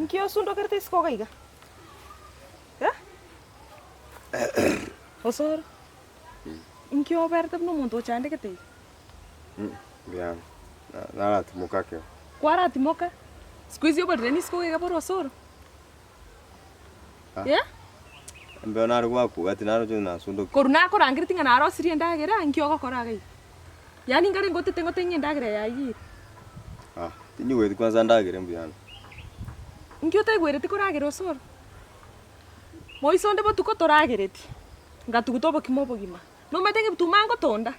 Inki osundokerete isiko iga iga? Eh? Osoro, inki oberete buna omonto ochandegete iga? Mbuya naratimoka ekero. Kwaratimoka? Siku hizi oborire nisiko iga iga bore osoro? Eh? Embeo nare goakwa gati naroche buna nasundokia. Korwa nakorangeretie ng'a narosirie endagera, inki ogokora iga iga? Yaani nkare ngotete ngotebie ng'a endagera eye yayire. Ah, tinyigweti kwanza ndagere mbuya ande. Inki otaigwereti koragera osoro? Moiso onde botuko toragereti, ngatuguta obokima obogima. Nomanyete ng'a ebituma ngotonda,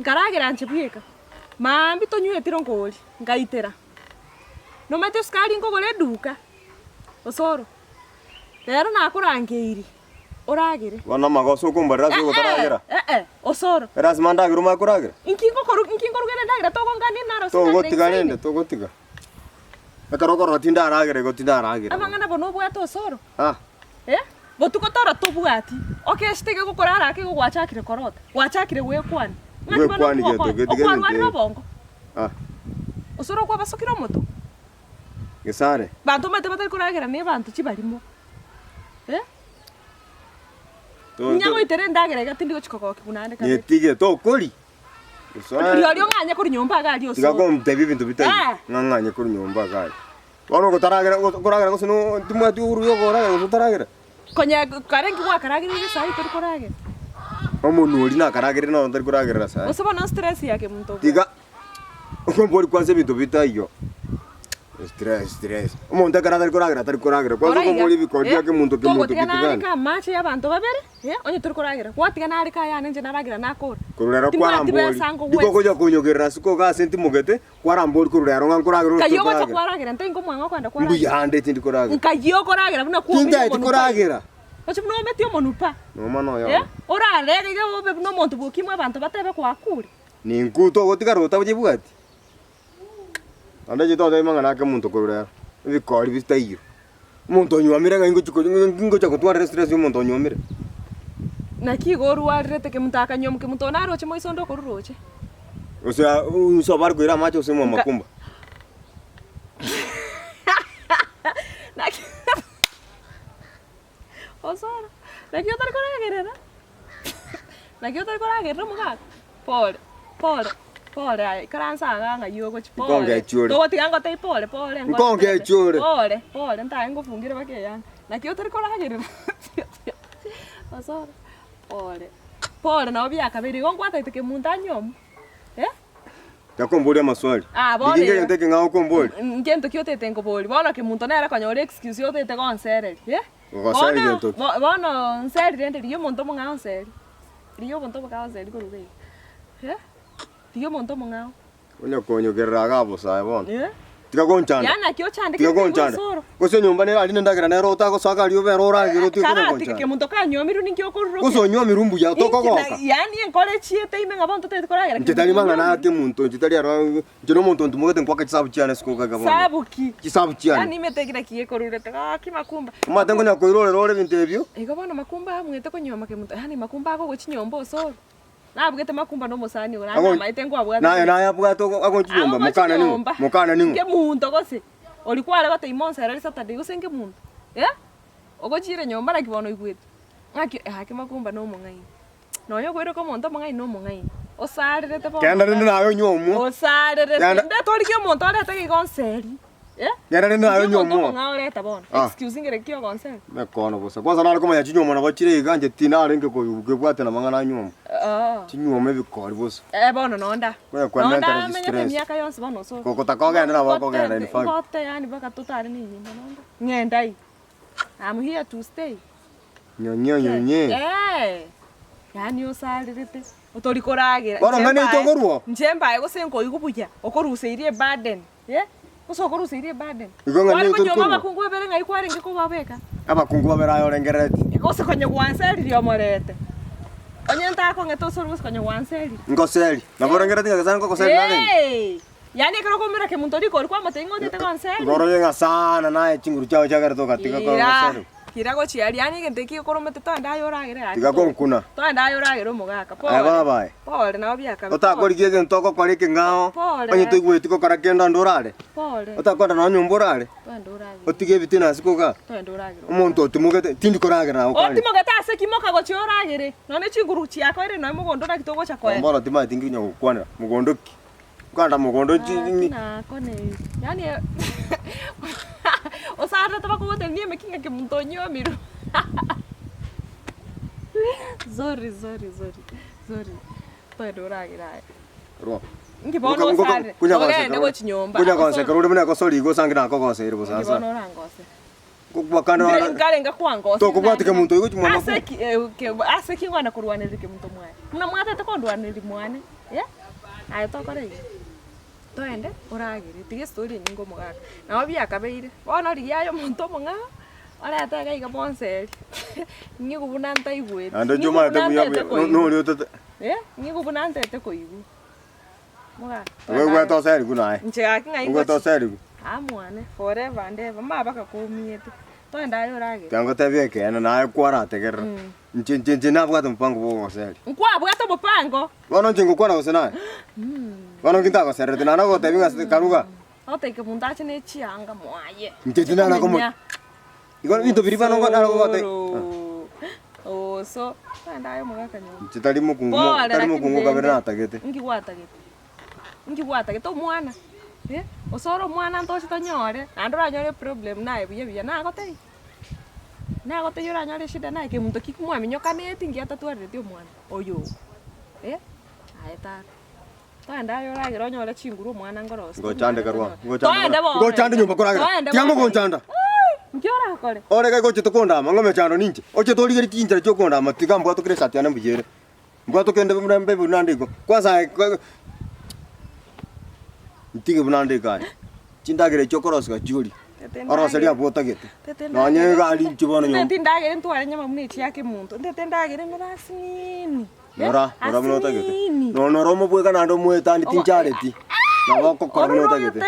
nkaragera inche bweka, maambia tonyweti rongori, ngaitera. Nomanyete esukari nkogora eduka, osoro, rero nakorangeiri oragere. Bono amagoso okombarera ase ogotaragera? Eh eh, osoro. Erasima ndagere omanye koragera? Inki ngokoru inki nkorugera endagera togongania narosie endagera Togotiga inse rende, ime? togotiga. Ekero okorora tindaragera igo tindaragera. Amang'ana bono obwate osoro. Ah. Eh, botuko toro tobwati, okechete iga gokorara ake igo gwachakire korota, gwachakire gwekwania. Ng'aki bono Gwekwania gento okogokora? getiga ebinto Okwarwarire ebi. obongo? Ah. Osoro okwabasokire omoto? Gesare. Banto omanyete batari koragera na ebanto chibarimo. Eh? To- Onya to- goitera endagera iga tindi gochi kogokigwa naende kabere. Nyetige tokori. Gose Rirorio ng'anye korwa nyomba iga aria Tiga osoro. kontebia ebinto bitaiyo, Eh. ng'a ng'anye korwa nyomba iga aria. Bono ogotaragera ogo okoragera gose no timwati oboruya okoragera gose otaragera. Konya kare nki gwakaragereire saii tori koragera? Omonwa oria nakaragereire nonya ntari koragerera saii. Gose bono stress ya kemunto obwate. Tiga okombori kwansa ebinto bitaiyo. Stress stress. Omonto ekero atari koragera tari koragera. Kwansa Kora iga, okombori ebikori eh, bia kemonto kemonto togotiga kitu nare gani. ka amache ya abanto babere, eh, onye tori koragera, gwatiga nare ka ayane inche naragera nakora. Korwa rero Timbwati kwarambori, besa riko nkogwesa. okonya konyogerera ase koga ase ntimogete, kwarambori korwa rero ng'a nkoragera ore Nkayia ogocha tokoragera. kwaragera ntai nkomwang'a okogenda kwaragera. Mbuya ande tindi koragera. Nkayia okoragera buna kwomire Tintaeti omonwe pa. koragera. Oche buna ometie omonwe pa. Noma noyo Eh, one. orarege iga obe buna omonto bw'okimwa abanto batebe kwakure. Ninkute ogotigara otabwati. Naende inche totebie mang'ana ake omonto korwa rero, ebikori bitaiyo. Omonto onyuomire ng'ai ngochi ko ngocha gotwarera estress ya omonto onyuomire. Naki igo orwarerete kemunto akanyuomwa kemunto one aroche moiso onde okorwa roche. Gose inse obo are koira amache gose mwa makumba. Naki Osoro, naki otari koragerera? Naki otari koragerera omogaka? Pore, pore, pore aye, ikaransa igaa ng'ai ogochia, pore. Nkongechi ore. Togotiga ngotebie pore, pore nkore Nkongechi ore. Pore, pore ntaye ngofungire mpaka eyanga. Naki otari koragerera? Osoro, pore, pore nabo biakabeire igo nkwataete kemunto anywe eh. Takomboria amaswali. Ah, bono Rigia iga. egento ekeng'ao okomboria. Ngento ki otete nkoboria? Bono kemunto nere konyora excuse otete gonsereria, eh? Gogoseria Bono, gento ki? bo- bono nseri rende rigia omonto omong'ao nseri. Rigia omonto omong'ao nseri korwa iga iga, eh? Rigia omonto omong'ao. Onya konyokerera igaa bosa aye bono. Eh? Tiga gonchanda. Yaani naki ochandekete Tiga igoro gonchanda. osoro. Gose enyomba nere aria nendagera nere otagosoa iga aria obere oragere otige konya Karatiga gonchanda. kemunto kanyomirwe ninki okorurokia? Gose onywomirwe mbuya tokogoka. Yaani enkoro echiete ime ng'a bono totagete koragera Inche tari mang'ana ake monto inche tari aro inche na omonto ntimogete nkwake chisabu chiane ase kogoka bono. Sabu ki? Chisabu chiane. Yaani imete ekina ki ekorurete gaki makumba. Omanyete nkonya koirorera ore ebinto ebio. Igo bono makumba amwete konywoma kemunto yaani makumba akogochia nyomba osoro. Nabugete makumba na omosani ogo naende Ago- namaete nkwabwate Naye naye abwate ogo- agochia nyomba Agochia mokana ning'o? nyomba. Mokana ning'o? Nkemunto gose, oria kware gotebia monsereri Saturday gose nkemunto eh? Ogochiire nyomba naki bono oigwete, ng'aki gaki makumba na omong'aini. Nonya okoiroka omonto omong'aini na omong'aini, osarerete bono Kenda rende naye onywe omwo. osarerete, Kenda- ndete origie omonto orete iga iga onseri. Eh? Kenda rende naye Rigia onywe omonto omwo. omong'ao oreta bono, Ah. excuse ngere ki ogonseri? Mekono bosa. Kwanza nare komanya chinywomo nabo chire iga inche tinarenge koyu kebwatana mang'ana a nywomo. Oo. Chinywomo ebikori bosa. Eh bono nonda. Konya kwa Nonda mentally amenyete distress. emiaka yonsi bono osoro. Gokotaka ogende nabo okogenda in fact. Ngote yaani mpaka totare na enyomba nonda. Ng'enda ii. I'm here to stay. Nyonye nyonye. Eh. Yaani osarerete. Otori koragera. Bono ng'a Nche mbae- nitokorwa? Nche mbae gose nkoigwa buya. Okoruseirie eburden. Eh? Gose okoruseirie eburden. Igo ng'a Kware nigo konyuoma torikorwa? abakungu babere ng'ai kwarenge kobabeka? Abakungu babere aye orengereretie. Gose konya gwanseririe omorete. Onye ntakong'ete osore gose konya gwanseririe. Ngoseri. Nabo orengereretie ng'a Nyasae nkogoseri narenge? Eeh! Yaani ekero okoumera kemonto rikori kwamotebia ng'a otete gonseri. Igo oroche ng'a sana naye chinguru chiao chiagerete ogatiga Ira. kogoseri. Kira gochia aria, yaani egento eki gekoromete toende aye oragere gaki Tiga konkuna. Toende aye oragere omogaka, Aye pore, baba aye. pore nabo biakabe, pore. Otakorigia egento ogokora ekeng'ao, Pore. onye toigweti gokora kende onde orare. Pore. Otakwenda nonya nyomba orare. Toende oragere. Otige ebitina ase kogaa. Toende oragere Omonto omogaka. otimogete, tindi koragera nagokwanire. Otimogete ase ki moka gochia oragere? Nonya chinguru chiakoire nonya mogondo naki togocha koenda. Bono timanyeti nki onya gokwanera, mogondo ki? Nkogenda mogondo chi Gaki ni. nakoneire. Yaani osarete bakogotebia emeki ng'a kemunto onyiomirwe. Sorry sorry sorry sorry toende oragere aye. Rwa. Inki bono osarire? Ogende gochia nyomba. Konya gonseka ore buna egosori igo osange nakogoseire bosa Inki asa. bono orangose? Ngokobwakana Mbire ore. nkarenge kwangosera Tokobwati naende kemunto igo gochia mwa ase makuru. ki ke ase ki nkogenda korwanerera kemunto mwane? Buna mwatete kondwanereria mwane, eh, aye tokore iga, toende oragere tiga estory enyinge omogaka. Nabo biakabeire, bono rigia aye omonto omong'ao, orete iga iga monseri, ng'igu buna ntaigweti, Naende ng'igu omanyete buna buya ntete buya, koigwa, nori otete. eh, ng'igu buna ntete koigwa. Mogaka, Igo ogwete oserigwe naye. Inche gaki ng'ai Ogwete ngochia? oserigwe. Aa mwane, forever and ever, mabaka koumiete, toende aye oragere. Tiga ngotebie ekeene naye kwarategerera. Inche inche inche nabwate omopango bwa ogoseria. Nkwabwate omopango? Bono inche ngokwana gose naye? Bono nki ntagosererete naende ogotebia ng'a ase karuga. Ogotebia omonto ache ne chianga mwaye. Inche tinana komo- Chikomenya. Igo ebinto biria bono ngo naro gogotebia. Osoro, oso, toende aye omogaka nyomba. Inche tari mokungu mo Pole tari lakini mokungu kabere rende, natagete. Inki gwatagete? Inki gwatagete omwana? Eh, osore omwana ntoche tonyore, naende oranyore eproblem naye buya buya nagotebia, nagotebia oranyore eshida naye kemonto ki mwaminyokaneti nki atatwarereti omwana oyo ogo, eh, aye tata. Toende aye oragere onyore chinguru omwana ngorosie. Ngochandeka rwa, Toende bono. ngochande nyomba koragera. Toende Tiga bono. ngogonchanda. Nki orakore? Ore iga gochete kondama ng'a emechando ninche. Ochete origeretie chinchera chiokondama tiga mbwatokere esati yane mbuya ere. Mbwatoke inde buna mbe buna nde igo. Kwanza aye kwa ntige buna nde iga aye. Chindagera echio okorosiga chioria. Oroserie abwo otagete. Nonye egari inche bono nyomba. Ntete ndagere ntware nyama buna echi ya kemonto. Ntete ndagere ng'ora asinini. Nora, nora buna otagete. Nonya noro omobweka naende omoetani tinchareti. Nabo okokora buna otagete.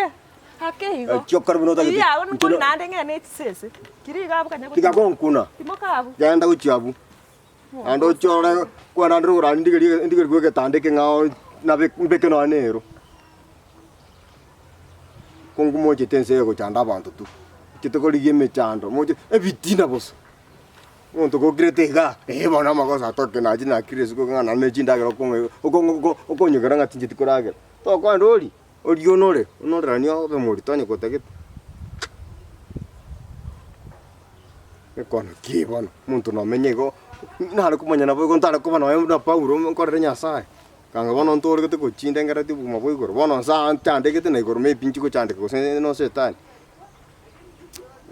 Ake igo. Eki okore buna otagete. Kiri abwo Inche nkori no- naende ng'ende echisese. Kiri iga abwo kanya Tiga gonkuna. Timoka abwo. Genda gochia abwo. Naende ochie orore kwana ndire orare ndigerie ndigerie egetanda ekeng'ao nabe mbeke nonya na ero. Kongu mochete ense eye gochanda abanto tu. Mochete korigia emechando, moche ebitina bosa. Omonto gokirete igaa, eh bono amagoso atoke nache nakire isiko ng'a naende ne chindagera okong'a okong'a oko okonyegera ng'a tincheti koragera. Tokoenda orie, orie onore, onoreranie obe morito onye gotagete. Ekono ki bono, omonto nomenya igo, nare komanya nabo igo ntare koba nonye buna Paulo nkorere Nyasaye. Kanga bono ntoregete gochindengeretie obogima bwa igoro, bono nsa nchandegete na igoro maybe inchi gochandeka gose no shetani,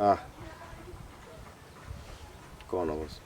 ah. Kono bosa.